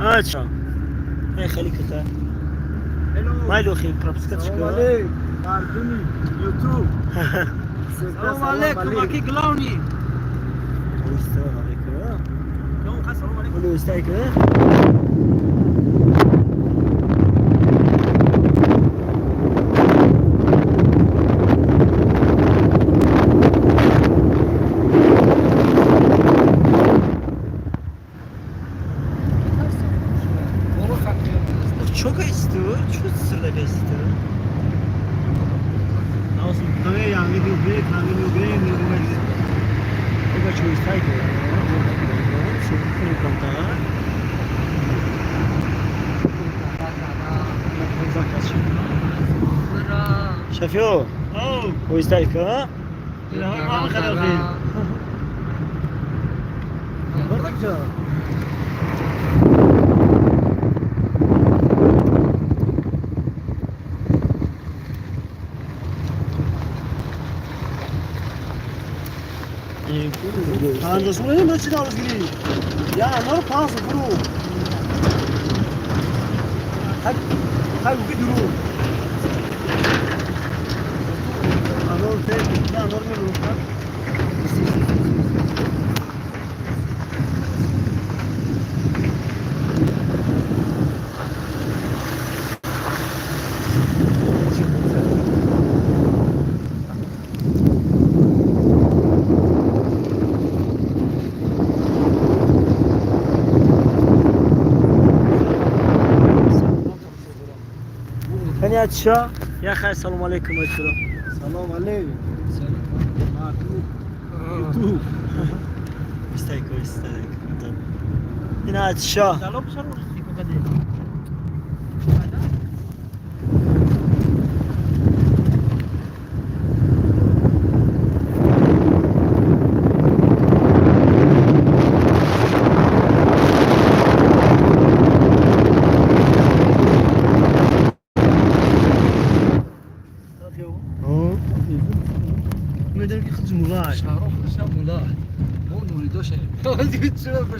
Ача. Эй, хеле ката. Майлухи пропускать Салом алейкум, мардуми Ютуб. Салом алейкум, аки главный. Салом алейкум. Салом алейкум. Çok esti, çok sırda esti. Шафио, оистайка, Я анор панс буру. Хай дуру. Анор те, анор ми буру. Ача, я хай, салом алейкум, ачура. Салом алейкум. Ютуб. Истайка, истайка. Ина ача. Салом, салом.